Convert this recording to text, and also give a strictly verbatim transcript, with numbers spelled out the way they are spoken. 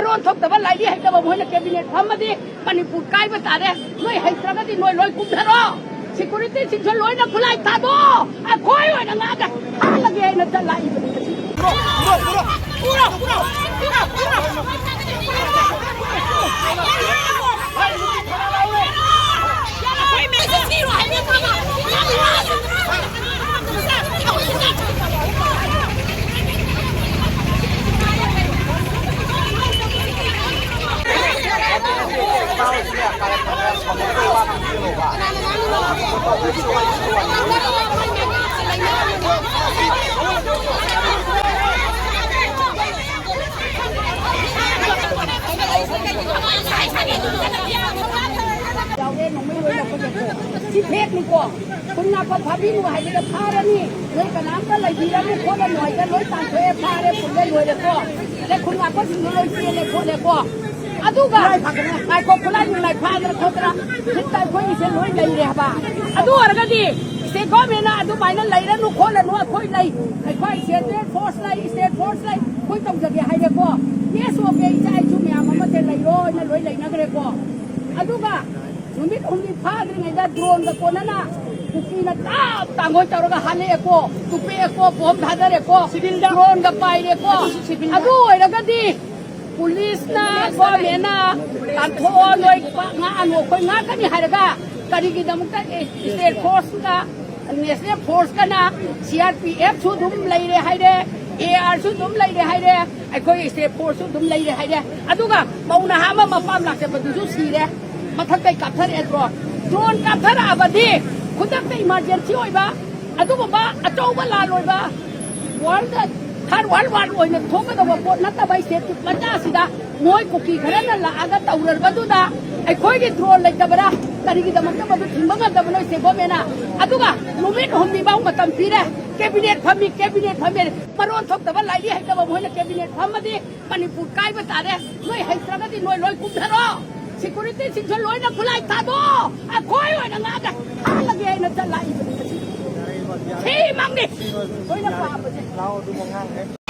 ꯃꯔꯣꯟ ꯊꯣꯛꯇꯕ, ꯂꯥꯏꯔꯤꯛ ꯍꯩꯇꯕ ꯃꯣꯏꯅ ꯀꯦꯕꯤꯅꯦꯠ ꯐꯝꯃꯗꯤ ꯃꯅꯤꯄꯨꯔ ꯀꯥꯏꯕ ꯇꯥꯔꯦ꯫ ꯅꯣꯏ ꯍꯩꯇ꯭ꯔꯒꯗꯤ ꯅꯣꯏ ꯂꯣꯏ ꯀꯨꯝꯊꯔꯣ꯫ ꯁꯦꯀ꯭ꯌꯨꯔꯤꯇꯤꯁꯤꯡꯁꯨ ꯂꯣꯏꯅ ꯈꯨꯠꯂꯥꯏ ꯊꯥꯗꯣꯛꯑꯣ꯫ ꯑꯩꯈꯣꯏ ꯑꯣꯏꯅ ꯉꯥꯛꯑꯒ ꯍꯥꯠꯂꯒꯦ ꯍꯥꯏꯅ ꯆꯠꯂꯛꯏꯕꯅꯤ ꯉꯁꯤ꯫ ꯌꯥꯎꯔꯦ, ꯅꯣꯡꯃꯩ ꯂꯣꯏꯔꯛꯄꯗꯀꯣ꯫ ꯁꯤ ꯐꯦꯛꯅꯤꯀꯣ꯫ ꯈꯨꯟ ꯉꯥꯛꯄ ꯐꯥꯕꯤꯅꯨ ꯍꯥꯏꯕꯗ ꯐꯥꯔꯅꯤ꯫ ꯅꯣꯏ ꯀꯅꯥꯝꯇ ꯂꯩꯕꯤꯔꯅꯨ ꯈꯣꯠꯂꯅꯨ ꯍꯥꯏꯗ ꯂꯣꯏ ꯇꯥꯟꯊꯣꯛꯑꯦ, ꯐꯥꯔꯦ, ꯄꯨꯜꯂꯦ, ꯂꯣꯏꯔꯦꯀꯣ꯫ ꯑꯗꯩ ꯈꯨꯟ ꯉꯥꯛꯄꯁꯤꯡꯗꯣ ꯂꯣꯏ ꯆꯦꯜꯂꯦ ꯈꯣꯠꯂꯦꯀꯣ꯫ ꯑꯗꯨꯒ ꯉꯥꯏꯈꯣ, ꯈꯨꯠꯂꯥꯏ ꯅꯨꯡꯂꯥꯏ ꯐꯥꯗꯅ ꯈꯣꯠꯇꯅ ꯐꯤꯠꯇ ꯑꯩꯈꯣꯏꯒꯤꯁꯦ ꯂꯣꯏ ꯂꯩꯔꯦ ꯍꯥꯏꯕ꯫ ꯑꯗꯨ ꯑꯣꯏꯔꯒꯗꯤ ꯁ꯭ꯇꯦꯠ ꯒꯣꯔꯃꯦꯟꯅ ꯑꯗꯨꯃꯥꯏꯅ ꯂꯩꯔꯅꯨ ꯈꯣꯠꯂꯅꯨ, ꯑꯩꯈꯣꯏ ꯂꯩ, ꯑꯩꯈꯣꯏ ꯁꯦꯟꯇ꯭ꯔꯦꯜ ꯐꯣꯔꯁ ꯂꯩ, ꯁ꯭ꯇꯦꯠ ꯐꯣꯔꯁ ꯂꯩ, ꯑꯩꯈꯣꯏ ꯇꯧꯖꯒꯦ ꯍꯥꯏꯔꯦꯀꯣ꯫ ꯌꯦꯁ, ꯑꯣꯀꯦ, ꯏꯆꯥ ꯏꯁꯨ ꯃꯌꯥꯝ ꯑꯃꯁꯦ ꯂꯩꯔꯣꯅ ꯂꯣꯏ ꯂꯩꯅꯈ꯭ꯔꯦꯀꯣ꯫ ꯑꯗꯨꯒ ꯅꯨꯃꯤꯠ ꯍꯨꯝꯅꯤ ꯐꯥꯗ꯭ꯔꯤꯉꯩꯗ ꯗ꯭ꯔꯣꯟꯒ ꯀꯣꯟꯅꯅ ꯀꯨꯀꯤꯅ ꯇꯥꯞ ꯇꯥꯡꯒꯣꯏ ꯇꯧꯔꯒ ꯍꯥꯠꯂꯛꯑꯦꯀꯣ, ꯇꯨꯞꯄꯦꯛꯑꯦꯀꯣ, ꯕꯣꯝ ꯊꯥꯗꯔꯦꯀꯣ, ꯁꯤꯚꯤꯜꯗ꯫ ꯗ꯭ꯔꯣꯟꯒ ꯄꯥꯏꯔꯦꯀꯣ꯫ ꯑꯗꯨꯁꯨ ꯁꯤꯚꯤꯜꯗ꯫ ꯑꯗꯨ ꯑꯣꯏꯔꯒꯗꯤ ꯄꯨꯂꯤꯁꯅ, ꯒꯣꯔꯃꯦꯟꯅ ꯇꯥꯟꯊꯣꯛꯑꯣ, ꯅꯣꯏ ꯄꯥꯛ ꯉꯥꯛꯑꯅꯨ, ꯑꯩꯈꯣꯏ ꯉꯥꯛꯀꯅꯤ ꯍꯥꯏꯔꯒ ꯀꯔꯤꯒꯤꯗꯃꯛꯇ state ꯐꯣꯔꯁꯀ national ꯐꯣꯔꯁꯀꯅ C R P ꯑꯦꯐꯁꯨ ꯑꯗꯨꯝ ꯂꯩꯔꯦ ꯍꯥꯏꯔꯦ, ꯑꯦ ꯑꯥꯔꯁꯨ ꯑꯗꯨꯝ ꯂꯩꯔꯦ ꯍꯥꯏꯔꯦ, ꯑꯩꯈꯣꯏ ꯁ꯭ꯇꯦꯠ ꯐꯣꯔꯁꯁꯨ ꯑꯗꯨꯝ ꯂꯩꯔꯦ ꯍꯥꯏꯔꯦ, ꯑꯗꯨꯒ ꯃꯧ ꯅꯍꯥ ꯑꯃ ꯃꯄꯥꯝ ꯂꯥꯛꯆꯕꯗꯨꯁꯨ ꯁꯤꯔꯦ, ꯃꯊꯛꯇꯩ ꯀꯥꯞꯊꯔꯛꯑꯦ ꯗ꯭ꯔꯣꯟ꯫ ꯗ꯭ꯔꯣꯟ ꯀꯥꯞꯊꯔꯛꯑꯕꯗꯤ ꯈꯨꯗꯛꯇ ꯏꯃꯥꯔꯖꯦꯟꯁꯤ ꯑꯣꯏꯕ ꯑꯗꯨꯒꯨꯝꯕ ꯑꯆꯧꯕ ꯂꯥꯟ ꯑꯣꯏꯕ ꯋꯥꯔꯜꯗ, ꯊꯥꯔꯠ ꯋꯥꯔꯜ ꯋꯥꯔ ꯑꯣꯏꯅ ꯊꯣꯛꯀꯗꯧꯕ ꯄꯣꯠ ꯅꯠꯇꯕ ꯁ꯭ꯇꯦꯠꯀꯤ ꯃꯆꯥꯁꯤꯗ ꯃꯣꯏ ꯀꯨꯀꯤ ꯈꯔꯅ ꯂꯥꯛꯑꯒ ꯇꯧꯔꯕꯗꯨꯗ ꯑꯩꯈꯣꯏꯒꯤ ꯗ꯭ꯔꯣꯟ ꯂꯩꯇꯕꯔꯥ? ꯀꯔꯤꯒꯤꯗꯃꯛꯇ ꯃꯗꯨ ꯊꯤꯡꯕ ꯉꯝꯗꯕꯅꯣ ꯁ꯭ꯇꯦꯠ ꯒꯣꯔꯃꯦꯟꯅ? ꯑꯗꯨꯒ ꯅꯨꯃꯤꯠ ꯍꯨꯝꯅꯤꯐꯥꯎ ꯃꯇꯝ ꯄꯤꯔꯦ꯫ ꯀꯦꯕꯤꯅꯦꯠ ꯐꯝꯃꯤ, ꯀꯦꯕꯤꯅꯦꯠ ꯐꯝꯃꯤ꯫ ꯃꯔꯣꯟ ꯊꯣꯛꯇꯕ ꯂꯥꯏꯔꯤꯛ ꯍꯩꯇꯕ ꯃꯣꯏꯅ ꯀꯦꯕꯤꯅꯦꯠ ꯐꯝꯃꯗꯤ ꯃꯅꯤꯄꯨꯔ ꯀꯥꯏꯕ ꯇꯥꯔꯦ꯫ ꯅꯣꯏ ꯍꯩꯇ꯭ꯔꯒꯗꯤ ꯅꯣꯏ ꯂꯣꯏ ꯀꯨꯝꯊꯔꯣ꯫ ꯁꯦꯀ꯭ꯌꯨꯔꯤꯇꯤꯁꯤꯡꯁꯨ ꯂꯣꯏꯅ ꯈꯨꯠꯂꯥꯏ ꯊꯥꯗꯣꯛꯑꯣ꯫ ꯑꯩꯈꯣꯏ ꯑꯣꯏꯅ ꯉꯥꯛꯑꯒ ꯍꯥꯠꯂꯒꯦ ꯍꯥꯏꯅ ꯆꯠꯂꯛꯏꯕꯅꯤ ꯉꯁꯤ꯫ ꯁꯤꯃꯛꯅꯤ ꯑꯩꯈꯣꯏꯅ ꯄꯥꯝꯕꯁꯦ꯫